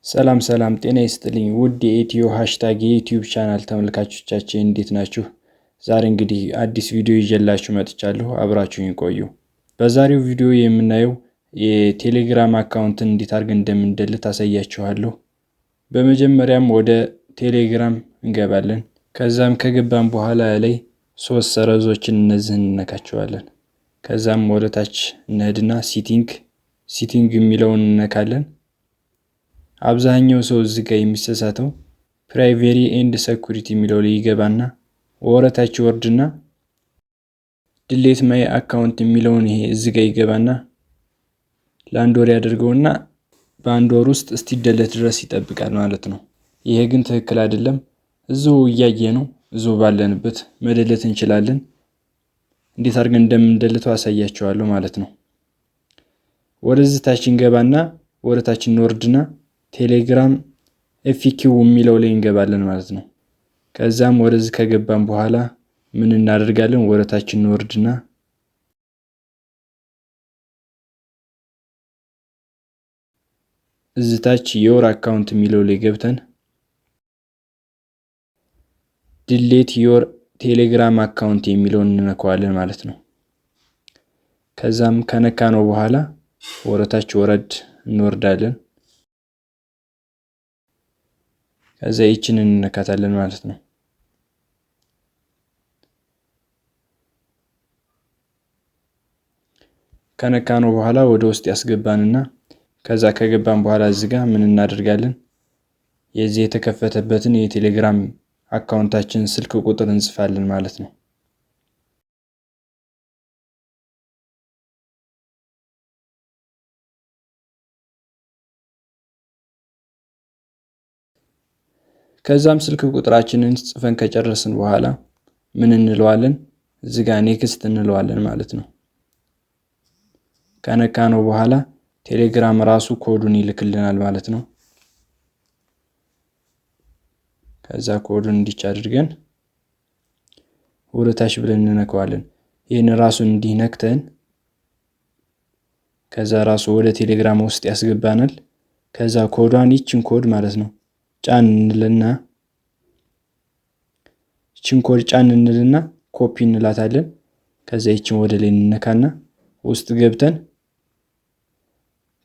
ሰላም ሰላም፣ ጤና ይስጥልኝ ውድ የኢትዮ ሃሽታግ የዩቲዩብ ቻናል ተመልካቾቻችን፣ እንዴት ናችሁ? ዛሬ እንግዲህ አዲስ ቪዲዮ ይዤላችሁ መጥቻለሁ። አብራችሁኝ ቆዩ። በዛሬው ቪዲዮ የምናየው የቴሌግራም አካውንትን እንዴት አድርገን እንደምንደልት አሳያችኋለሁ። በመጀመሪያም ወደ ቴሌግራም እንገባለን። ከዛም ከገባን በኋላ ላይ ሶስት ሰረዞችን እነዚህን እንነካቸዋለን። ከዛም ወደ ታች እንሄድና setting የሚለውን እንነካለን። አብዛኛው ሰው እዚህ ጋር የሚሳሳተው privacy and security የሚለው ላይ ይገባና ወደታች ይወርድና delete my account የሚለውን ይሄ እዚህ ጋር ይገባና ለአንድ ወር ያደርገውና በአንድ ወር ውስጥ እስቲደለት ድረስ ይጠብቃል ማለት ነው። ይሄ ግን ትክክል አይደለም። እዚሁ እያየ ነው፣ እዚሁ ባለንበት መደለት እንችላለን። እንዴት አድርገን እንደምንደልተው አሳያችኋለሁ ማለት ነው። ወደዚህ ታች እንገባና ወደ ታች እንወርድና ቴሌግራም FAQ የሚለው ላይ እንገባለን ማለት ነው። ከዛም ወደዚህ ከገባን በኋላ ምን እናደርጋለን? ወደ ታች እንወርድና እዚህ ታች your account የሚለው ላይ ገብተን delete your Telegram account የሚለውን እንነካዋለን ማለት ነው። ከዛም ከነካነው በኋላ ወደታች ወረድ እንወርዳለን። ከዛ ይችን እንነካታለን ማለት ነው። ከነካነው በኋላ ወደ ውስጥ ያስገባንና ከዛ ከገባን በኋላ እዚህ ጋር ምን እናደርጋለን? የዚህ የተከፈተበትን የቴሌግራም አካውንታችን ስልክ ቁጥር እንጽፋለን ማለት ነው። ከዛም ስልክ ቁጥራችንን ጽፈን ከጨረስን በኋላ ምን እንለዋለን? እዚህ ጋር next እንለዋለን ማለት ነው። ከነካነው በኋላ ቴሌግራም ራሱ ኮዱን ይልክልናል ማለት ነው። ከዛ ኮዱን እንዲች አድርገን ወደታች ብለን እንነካዋለን። ይህን ራሱን እንዲህ ነክተን ከዛ ራሱ ወደ ቴሌግራም ውስጥ ያስገባናል። ከዛ ኮዷን ይችን ኮድ ማለት ነው ጫን እንልና ይችን ኮድ ጫን እንልና ኮፒ እንላታለን። ከዛ ይችን ወደ ላይ እንነካና ውስጥ ገብተን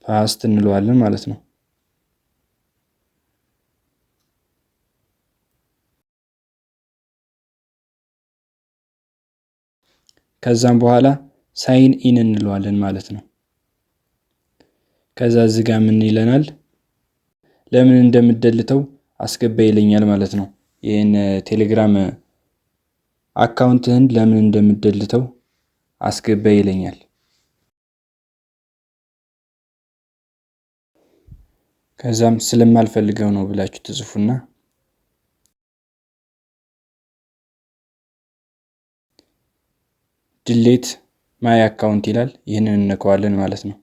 paste እንለዋለን ማለት ነው። ከዛም በኋላ sign in እንለዋለን ማለት ነው። ከዛ እዚህ ጋር ምን ይለናል? ለምን እንደምደልተው አስገባ ይለኛል ማለት ነው። ይህን ቴሌግራም አካውንትህን ለምን እንደምደልተው አስገባ ይለኛል። ከዛም ስለማልፈልገው ነው ብላችሁ ትጽፉና delete my account ይላል። ይህንን እንነካዋለን ማለት ነው።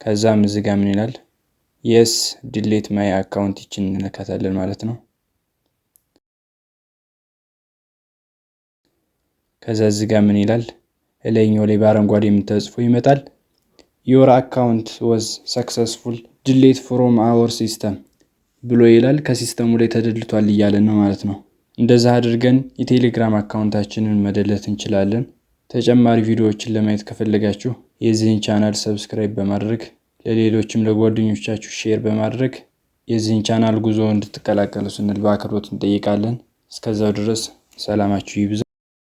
ከዛም እዚህ ጋር ምን ይላል? Yes, delete my account፣ ይችን እንነካታለን ማለት ነው። ከዛ እዚህ ጋር ምን ይላል? እላይኛው ላይ በአረንጓዴ የምትጽፎ ይመጣል። "Your account was successful delete from our system" ብሎ ይላል። ከሲስተሙ ላይ ተደልቷል እያለን ነው ማለት ነው። እንደዛ አድርገን የቴሌግራም አካውንታችንን መደለት እንችላለን። ተጨማሪ ቪዲዮዎችን ለማየት ከፈለጋችሁ የዚህን ቻናል subscribe በማድረግ፣ ለሌሎችም ለጓደኞቻችሁ share በማድረግ የዚህን ቻናል ጉዞ እንድትቀላቀሉ ስንል በአክብሮት እንጠይቃለን። እስከዛው ድረስ ሰላማችሁ ይብዛ።